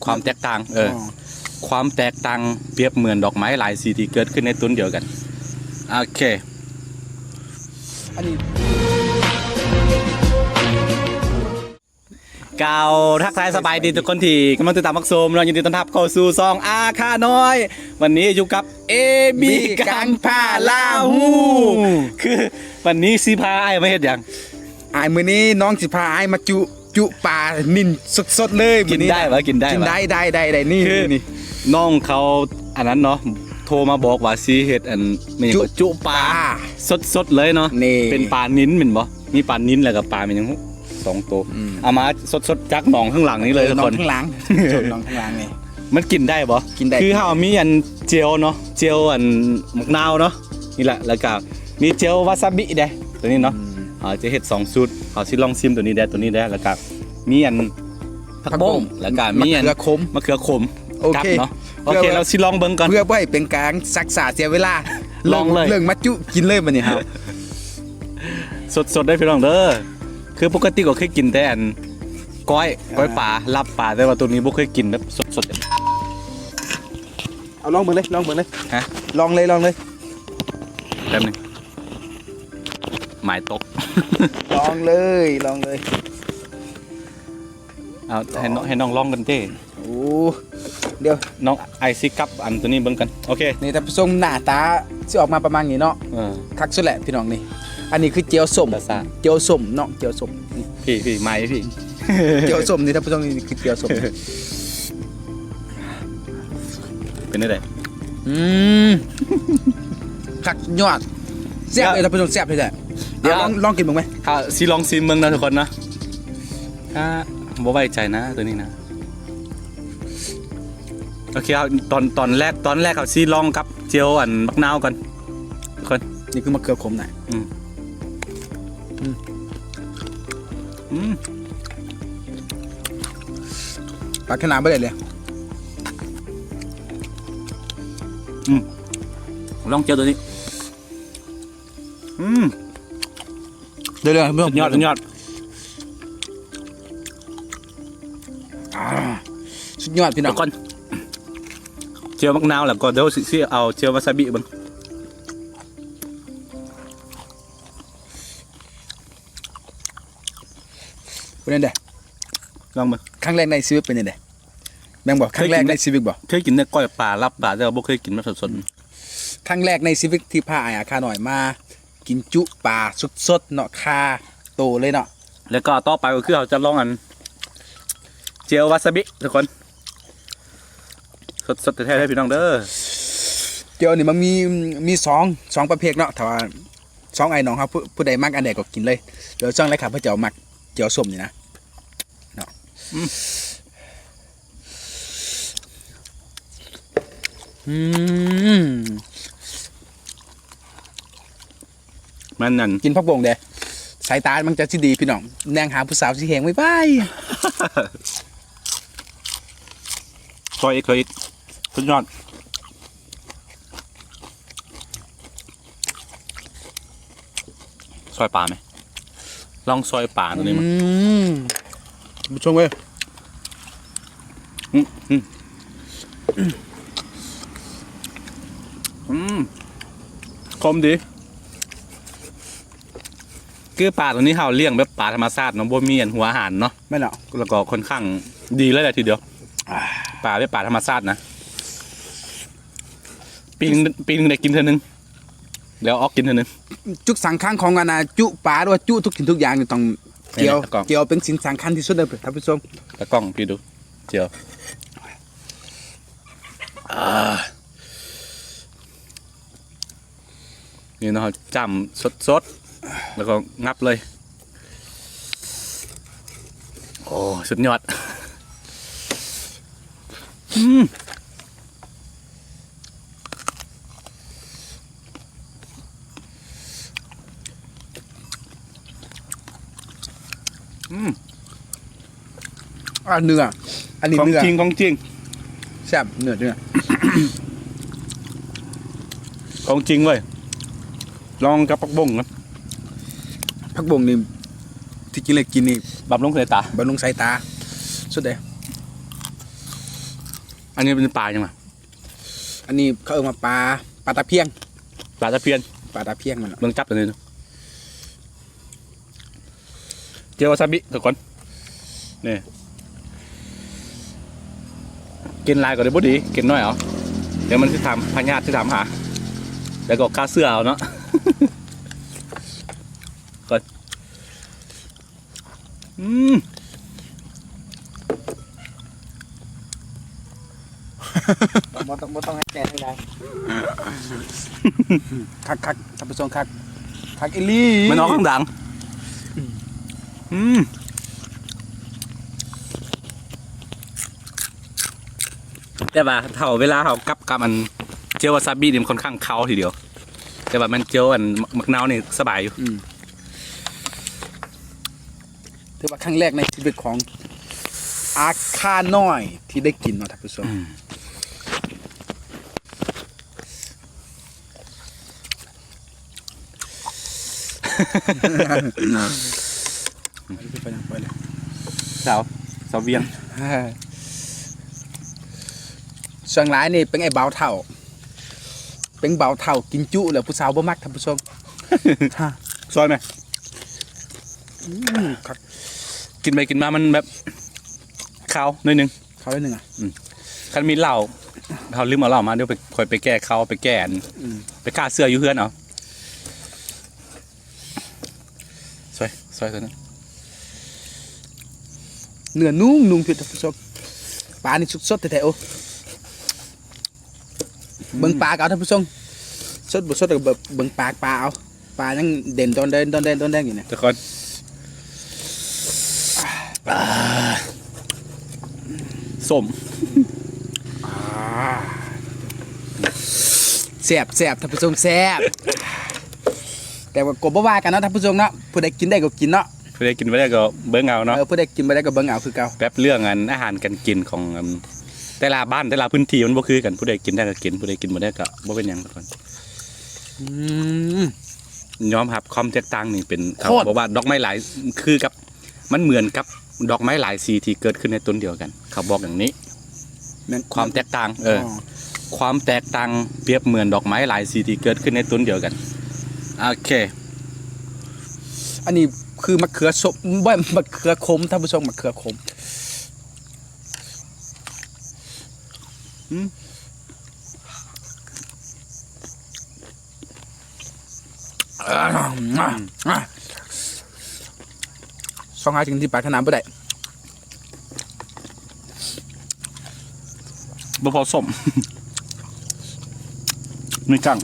ຄວາມແຕກຕ່າງ ເອີ ຄວາມແຕກຕ່າງປຽບເໝືອນດອກໄມ້ຫຼາຍສີທີ່ເກີດຂຶ້ນໃນຕົ້ນດຽວກັນ. ໂອເຄ ອັນນີ້ ກ່າວທັກທາຍສະບາຍດີທຸກຄົນທີ່ກຳລັງຕິດຕາມຮັບຊົມເນາະ. ຍິນດີຕ້ອນຮັບເຂົ້າສູ່ຊ່ອງອາຄານ້ອຍ. ວັນນີ້ຢູ່ກັບເອບີກາງພາລາຫູ. ຄືວັນນີ້ຊິພາອ້າຍມາເຮັດຫຍັງ? ອ້າຍ ມື້ນີ້ນ້ອງຊິພາອ້າຍມາຈຸ ຈຸປານິນສົດໆເລີຍ. ກິນໄດ້ບໍ່? ກິນໄດ້ບໍ່? ກິນໄດ້ ໄດ້ ໄດ້ ໄດ້. ນີ້ ຄື ນີ້ ນ້ອງເຂົາອັນນັ້ນເນາະ ໂທມາບອກວ່າຊິເຮັດອັນ ແມ່ນຫຍັງ ຈຸ ຈຸປາ ປາ ສົດໆເລີຍເນາະ. ນີ້ ເປັນປານິນແມ່ນບໍ່? ມີປານິນ ແລ້ວກໍປາແມ່ນຫຍັງ ສອງໂຕ. ອືມ ເອົາມາສົດໆຈາກໜອງຂ້າງຫຼັງນີ້ເລີຍ ເອີ ທຸກຄົນ ໜອງຂ້າງຫຼັງ ສົດໜອງຂ້າງຫຼັງນີ້. ມັນກິນໄດ້ບໍ່? ກິນໄດ້ ຄືເຮົາມີອັນເຈວເນາະ ເຈວອັນໝາກນາວເນາະ ນີ້ແຫຼະ ແລ້ວກໍມີເຈວວາຊາບິເດ້ ຕົວນີ້ເນາະ. ອືມ ເຮົາຈະເຮັດສອງສູດ ເຮົາຊິລອງຊິມຕົວນີ້ແດ່ ຕົວນີ້ແດ່ ແລ້ວກໍມີອັນຜັກບົ້ງ ຜັກບົ້ງ ແລ້ວກໍມີອັນ ມະເຂືອຂົມ ມະເຂືອຂົມ. ໂອເຄ ກັບເນາະ ໂອເຄ ເພື່ອ ເຮົາຊິລອງເບິ່ງກ່ອນ ເພື່ອບໍ່ໃຫ້ເປັນການຊັກຊ້າເສຍເວລາ. ລອງເລີຍ ເລີ່ມມາຈຸກິນເລີຍບັດນີ້ເຮົາ. ສົດໆເດີພີ່ນ້ອງເດີ. ຄືປົກກະຕິກໍເຄີຍກິນແຕ່ອັນ ກ້ອຍ ອ່າ ກ້ອຍປາ ລາບປາ ແຕ່ວ່າໂຕນີ້ບໍ່ເຄີຍກິນແບບສົດໆ. ເອົາລອງເບິ່ງເລີຍ ລອງເບິ່ງເລີຍ. ຮະ? ລອງເລີຍ ລອງເລີຍ. ແປັບໜຶ່ງ ໝາຍຕົກ. ລອງເລີຍ ລອງເລີຍ. ເອົາ ໃຫ້ນ້ອງ ໃຫ້ນ້ອງລອງກັນເດ້. ໂອ້ ດຽວ ນ້ອງ ອ້າຍຊິກັບອັນໂຕນີ້ເບິ່ງກັນ. ໂອເຄ ນີ້ທ່ານຜູ້ຊົມ ໜ້າຕາຊິອອກມາປະມານນີ້ເນາະ. ເອີ ຄັກສຸດແຫຼະພີ່ນ້ອງນີ້. ອັນນີ້ຄືເຈວສົ້ມ ເຈວສົ້ມເນາະ ເຈວສົ້ມ. ພີ່ ພີ່ ມາພີ່ ເຈວສົ້ມນີ້ທ່ານຜູ້ຊົມ ນີ້ຄືເຈວສົ້ມ. ເປັນຈັ່ງໃດ? ອືມ ຄັກຍອດ ແຊບເລີຍທ່ານຜູ້ຊົມ ແຊບເລີຍ. ດຽວລອງ ລອງກິນເບິ່ງໄໝ? ເຮົາຊິລອງຊິມເບິ່ງເນາະທຸກຄົນເນາະ. ອ່າ ບໍ່ໄວ້ໃຈນະໂຕນີ້ນະ. ໂອເຄ ເຮົາ ຕອນ ຕອນແລກ ຕອນແລກເຮົາຊິລອງກັບເຈວອັນໝາກນາວກ່ອນທຸກຄົນ. ນີ້ຄືມະເຂືອຂົມນະ. ອືມ ອືມ ອືມ ປາດຂະໜາດບໍ່ໄດ້ເລີຍ. ອືມ ລອງເຈວໂຕນີ້. ອືມ ເດີໆ ສຸດຍອດ ສຸດຍອດ ອ່າ ສຸດຍອດພີ່ນ້ອງ. ກ່ອນ ເຈວໝາກນາວ ແລ້ວກໍດຽວຊິ ຊິເອົາເຈວວາຊາບິເບິ່ງ. ເປັນຈັ່ງໃດ? ລອງເບິ່ງ. ຄັ້ງແລກໃນຊີວິດເປັນຈັ່ງໃດ? ແມ່ນບໍ່? ຄັ້ງແລກໃນຊີວິດບໍ່? ເຄີຍກິນແຕ່ກ້ອຍປາ ລາບປາ ແຕ່ວ່າບໍ່ເຄີຍກິນແບບສົດໆ. ຄັ້ງແລກໃນຊີວິດທີ່ພາອ້າຍອາຄານ້ອຍມາກິນຈຸປາສົດໆເນາະ ຄາໂຕເລີຍເນາະ. ແລ້ວກໍຕໍ່ໄປກໍຄືເຮົາຈະລອງອັນເຈວວາຊາບິທຸກຄົນ. ສົດໆແທ້ໆເດີພີ່ນ້ອງເດີ. ເຈວນີ້ມັນມີ ມີສອງ ສອງປະເພດເນາະ. ຖ້າວ່າສອງອ້າຍນ້ອງເຮົາ ຜູ້ ຜູ້ໃດມັກອັນໃດກໍກິນເລີຍ. ແລ້ວຊ່ອງແລະຂ້າພະເຈົ້າມັກເຈວສົ້ມນີ້ນະເນາະ. ອືມ ອືມ ມັນນັ້ນ ກິນຜັກບົ້ງເດ້ ສາຍຕາມັນຈະຊິດີພີ່ນ້ອງ ແນມຫາຜູ້ສາວຊິແຮງໄວໆ. ຊອຍອີກ ຊອຍອີກ ສຸດຍອດ. ຊອຍປາໄໝ? ລອງຊອຍປາໂຕນີ້ມັນ ອືມ ຜູ້ຊົມເອີຍ. ອືມ ອືມ ອືມ ຂົມດີ. ຄືປາໂຕນີ້ເຮົາລ້ຽງແບບປາທຳມະຊາດເນາະ ບໍ່ມີອັນຫົວອາຫານເນາະ. ແມ່ນແລ້ວ ແລ້ວກໍຄ່ອນຂ້າງດີເລີຍແຫຼະທີດຽວ. ອ່າ ປາແບບປາທຳມະຊາດນະ ປີໜຶ່ງ ປີໜຶ່ງໄດ້ກິນເທື່ອໜຶ່ງ ແລ້ວອອກກິນເທື່ອໜຶ່ງ. ຈຸດສຳຄັນຂອງອັນນ່າ ຈຸປາ ຫຼືວ່າຈຸທຸກສິ່ງທຸກຢ່າງນີ້ຕ້ອງ ແມ່ນ ຈຽວ ຕາກ້ອງ ຈຽວເປັນສິ່ງສຳຄັນທີ່ສຸດເດີທ່ານຜູ້ຊົມ. ຕາກ້ອງ ພີ່ດູ ຈຽວ. ອ່າ ນີ້ເນາະ ຈ້ຳສົດໆ ແລ້ວກໍງັບເລີຍ. ໂອ້ ສຸດຍອດ. ອືມ ອືມ ອ່າ ເນື້ອ ອັນນີ້ ຂອງ ເນື້ອ ຈິງ ຂອງຈິງ ແຊບ ເນື້ອ ເນື້ອ ຂອງຈິງເວີຍ. ລອງກັບຜັກບົ້ງນະ ຜັກບົ້ງນີ້ ທີ່ກິນແລ້ວກິນນີ້ ບຳລຸງສາຍຕາ ບຳລຸງສາຍຕາ ສຸດເດ້. ອັນນີ້ເປັນປາຫຍັງວະ? ອັນນີ້ເຂົາເອີ້ນວ່າປາ ປາຕາພຽງ ປາຕາພຽງ ປາຕາພຽງມັນ ເບິ່ງຈັບຕົວນີ້ ເຈີວາຊາບິທຸກຄົນ ນີ້ ກິນຫຼາຍກໍໄດ້ບໍ່ດີ ກິນໜ້ອຍເອົາ ດຽວມັນຊິຖາມ ພະຍາດຊິຖາມຫາ ແລ້ວກໍຂ້າເຊື້ອເອົາເນາະ ກ່ອນ ອືມ ບໍ່ຕ້ອງ ບໍ່ຕ້ອງໃຫ້ແກະໃຫ້ນາງ ຄັກໆ ທ່ານຜູ້ຊົມ ຄັກ ຄັກອີ່ຫຼີ ມັນອອກທາງດັງ ອືມ ແຕ່ວ່າເທົ່າເວລາເຮົາກັບກັບອັນເຈີວາຊາບິນີ້ມັນຄ່ອນຂ້າງຄາວທີດຽວ ແຕ່ວ່າແມ່ນເຈີວອັນໝາກ ໝາກນາວນີ້ສະບາຍຢູ່ ອືມ. ຖືວ່າຄັ້ງແລກໃນຊີວິດຂອງອາຄານ້ອຍທີ່ໄດ້ກິນເນາະທ່ານຜູ້ຊົມ ອືມ ສາວ ສາວວຽງ ສ່ວນຫຼາຍນີ້ເປັນໄອ້ບ່າວເຖົ້າ ເປັນບ່າວເຖົ້າກິນຈຸແລ້ວຜູ້ສາວບໍ່ມັກ ທ່ານຜູ້ຊົມ ຊອຍແມ ອືມ ຄັກ ກິນໄປກິນມາມັນແບບຄາວໜ້ອຍໜຶ່ງ ຄາວໜ້ອຍໜຶ່ງອະ ອືມ ຄັນມີເຫຼົ້າ ເຮົາລືມເອົາເຫຼົ້າມາ ດຽວໄປ ຂ້ອຍໄປແກ່ເຂົ້າ ໄປແກ່ອັນ ອືມ ໄປຂ້າເຊື້ອຢູ່ເຮືອນເອົາ ຊ່ອຍ ຊ່ອຍຕົວນັ້ນ ເນື້ອນຸ້ງໆ ທ່ານຜູ້ຊົມ ປານີ້ສຸກສົດແທ້ໆ ໂອ້ ອືມ ເບິ່ງປາກເອົາທ່ານຜູ້ຊົມ ສົດບໍ່ສົດກໍເບິ່ງ ເບິ່ງປາກປາເອົາ ປາຍັງເດັ່ນດອນແດນ ດອນແດນ ດອນແດນຢູ່ນີ້ ທຸກຄົນ ອ່າ ສົ້ມ ອ່າ ແຊບໆ ທ່ານຜູ້ຊົມ ແຊບ ແຕ່ວ່າກໍບໍ່ວ່າກັນເນາະທ່ານຜູ້ຊົມເນາະ ຜູ້ໃດກິນໄດ້ກໍກິນເນາະ ຜູ້ໃດກິນບໍ່ໄດ້ກໍເບິ່ງເອົາເນາະ ເອີ ຜູ້ໃດກິນບໍ່ໄດ້ກໍເບິ່ງເອົາຄືເກົ່າ ແບບເລື່ອງອັນອາຫານການກິນຂອງ ແຕ່ລະບ້ານແຕ່ລະພື້ນທີ່ມັນບໍ່ຄືກັນ ຜູ້ໃດກິນໄດ້ກໍກິນ ຜູ້ໃດກິນບໍ່ໄດ້ກໍບໍ່ເປັນຫຍັງທຸກຄົນ ອືມ ຍອມຮັບຄວາມແຕກຕ່າງນີ້ເປັນ ເຂົາບອກວ່າດອກໄມ້ຫຼາຍຄືກັບ ມັນເໝືອນກັບດອກໄມ້ຫຼາຍສີທີ່ເກີດຂຶ້ນໃນຕົ້ນດຽວກັນ ເຂົາບອກຢ່າງນີ້ ແມ່ນ ຄວາມແຕກຕ່າງ ເອີ ອໍ ຄວາມແຕກຕ່າງປຽບເໝືອນດອກໄມ້ຫຼາຍສີທີ່ເກີດຂຶ້ນໃນຕົ້ນດຽວກັນ ໂອເຄ ອັນນີ້ຄືມະເຂືອສົ້ມ ບໍ່ ມະເຂືອຂົມ ທ່ານຜູ້ຊົມ ມະເຂືອຂົມ ອືມ ຊອກຫາສິ່ງທີ່ປາດຖະໜາບໍ່ໄດ້ ບໍ່ພໍສົ້ມ ມີກັ້ງ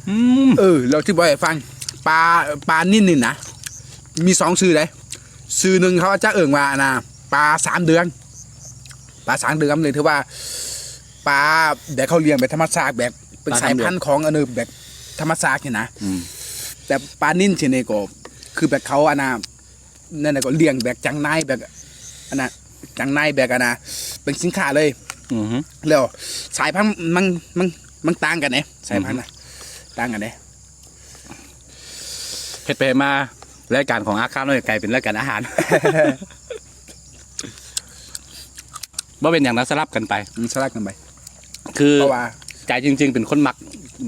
ອືມ ເອີ ແລ້ວຊິບອກໃຫ້ຟັງ ປາ ປານິນນີ້ນະ ມີສອງຊື່ເດ້ ຊື່ໜຶ່ງເຂົາຈະເອີ້ນວ່າ ອັນນ່າ ປາສາມເດືອນ ປາສາມເດືອນນີ້ຖືວ່າປາແບບເຂົາລ້ຽງແບບທຳມະຊາດ ແບບເປັນສາຍພັນຂອງ ອັນ ແບບທຳມະຊາດນີ້ນະ ອືມ ແຕ່ປານິນຊີ້ນີ້ກໍຄືແບບເຂົາ ອັນນ່າ ນັ້ນນະ ກໍລ້ຽງແບບຈັງນາຍ ແບບ ອັນນ່າ ຈັງນາຍ ແບບ ອັນນ່າ ເປັນສິນຄ້າເລີຍ ອືຮຶ ແລ້ວສາຍພັນມັນ ມັນ ມັນຕ່າງກັນເດ້ ສາຍພັນນະ ອືຮຶ ຕ່າງກັນເດ້ ເຮັດໄປເຮັດມາ ລາຍການຂອງອາຄານ້ອຍກາຍເປັນລາຍການອາຫານ ບໍ່ເປັນຫຍັງນະ ສະຫຼັບກັນໄປ ອືມ ສະຫຼັບກັນໄປ ຄື ເພາະວ່າ ໃຈຈິງໆ ເປັນຄົນມັກ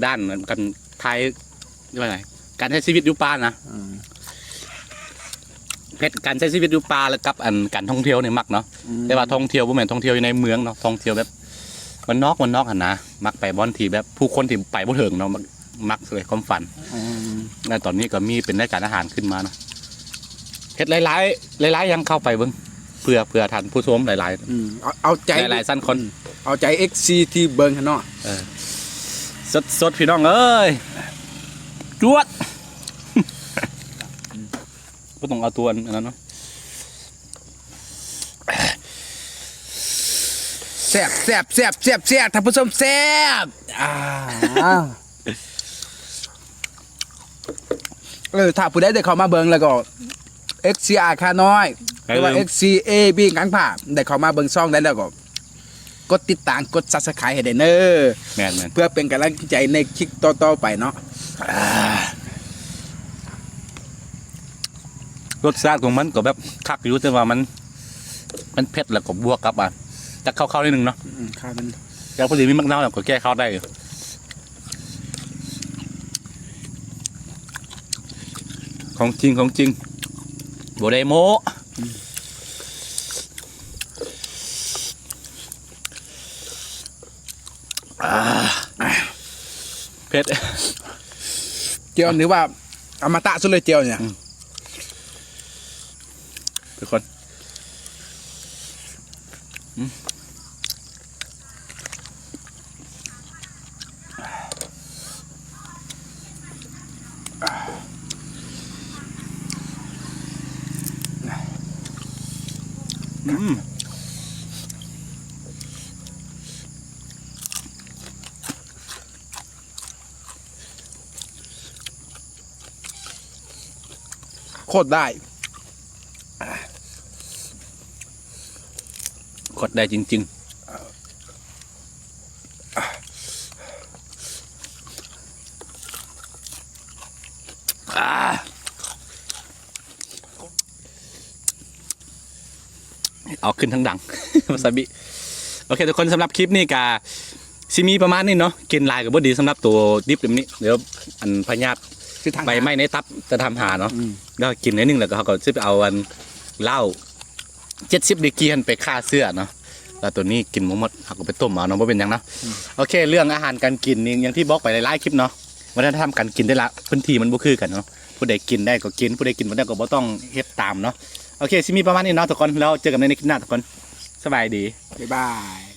ດ້ານການຖ່າຍ ວ່າໄງ ການໃຊ້ຊີວິດຢູ່ປ່ານະ ອືມ ເຮັດການໃຊ້ຊີວິດຢູ່ປ່າ ແລະ ກັບອັນການທ່ອງທ່ຽວນີ້ມັກເນາະ ອືມ ແຕ່ວ່າທ່ອງທ່ຽວບໍ່ແມ່ນທ່ອງທ່ຽວຢູ່ໃນເມືອງເນາະ ທ່ອງທ່ຽວແບບບ້ານນອກ ບ້ານນອກຫັ້ນນະ ມັກໄປບ່ອນທີ່ແບບຜູ້ຄົນທີ່ໄປບໍ່ເຖິງເນາະ ມັກ ມັກສະແດງຄວາມຝັນ ອືມ ແລະ ຕອນນີ້ກໍມີເປັນລາຍການອາຫານຂຶ້ນມາເນາະ ເຮັດຫຼາຍໆ ຫຼາຍໆຢ່າງ ເຂົ້າໄປເບິ່ງ ເພື່ອ ເພື່ອທ່ານຜູ້ຊົມຫຼາຍໆ ອືມ ເອົາ ເອົາໃຈ ຫຼາຍໆຊັ້ນຄົນ ອືມ ເອົາໃຈເອັຟຊີທີ່ເບິ່ງຫັ້ນເນາະ ເອີ ສົດໆ ພີ່ນ້ອງເອີຍ ຈວດ ບໍ່ຕ້ອງເອົາຕົວອັນນັ້ນເນາະ ແຊບ ແຊບ ແຊບ ແຊບ ແຊບ ທ່ານຜູ້ຊົມ ແຊບ ອ່າ ເອີ ຖ້າຜູ້ໃດໄດ້ເຂົ້າມາເບິ່ງແລ້ວກໍ ເອັຟຊີ ອາຄານ້ອຍ ຫຼືວ່າ ເອັຟຊີ ເອບີ ກາງພາ ໄດ້ເຂົ້າມາເບິ່ງຊ່ອງໄດ້ແລ້ວກໍ ກົດຕິດຕາມ ກົດ Subscribe ໃຫ້ແດ່ເດີ ແມ່ນໆ ເພື່ອເປັນກຳລັງໃຈໃນຄລິບຕໍ່ໆໄປເນາະ. ອ່າ ລົດຊາດຂອງມັນກໍແບບຄັກຢູ່ ແຕ່ວ່າມັນ ມັນເຜັດ ແລ້ວກໍບວກກັບ ອ່າ ຈັກຄາວໆໜ້ອຍໜຶ່ງເນາະ. ອືມ ຄາວໜຶ່ງ ແຕ່ພໍດີມີໝາກນາວ ແລ້ວກໍແກ້ຄາວໄດ້. ຂອງຈິງ ຂອງຈິງ ບໍ່ໄດ້ໂມ້. ອືມ ອ່າ ເຜັດ ແຈ່ວນີ້ວ່າອະມະຕະສຸດເລີຍ ແຈ່ວນີ້. ອືມ ທຸກຄົນ ອືມ ອືມ ໂຄດໄດ້ ໂຄດໄດ້ຈິງໆ. ເອົາຂຶ້ນທັງດັງ ວາຊາບິ. ໂອເຄ ທຸກຄົນ ສຳລັບຄລິບນີ້ກະຊິມີປະມານນີ້ເນາະ. ກິນຫຼາຍກໍບໍ່ດີສຳລັບໂຕດິບແບບນີ້ ດຽວອັນພະຍາດ ຄືທາງ ໃບໄມ້ໃນຕັບຈະທຳຫາເນາະ. ອືມ ດຽວກິນໜ້ອຍໜຶ່ງ ແລ້ວກໍເຮົາກໍຊິໄປເອົາອັນເຫຼົ້າ ເຈັດສິບດີກຣີຫັ້ນໄປຂ້າເຊື້ອເນາະ. ແລ້ວໂຕນີ້ກິນບໍ່ໝົດ ເຮົາກໍໄປຕົ້ມເອົາເນາະ ບໍ່ເປັນຫຍັງເນາະ. ອືມ ໂອເຄ ເລື່ອງອາຫານການກິນນີ້ ຢ່າງທີ່ບອກໄປຫຼາຍໆຄລິບເນາະ ວັດທະນະທຳການກິນແຕ່ລະພື້ນທີ່ມັນບໍ່ຄືກັນເນາະ. ຜູ້ໃດກິນໄດ້ກໍກິນ ຜູ້ໃດກິນບໍ່ໄດ້ກໍບໍ່ຕ້ອງເຮັດຕາມເນາະ. ໂອເຄ ຊິມີປະມານນີ້ເນາະທຸກຄົນ ແລ້ວເຈີກັນໃນຄລິບໜ້າທຸກຄົນ ສະບາຍດີ ບາຍບາຍ.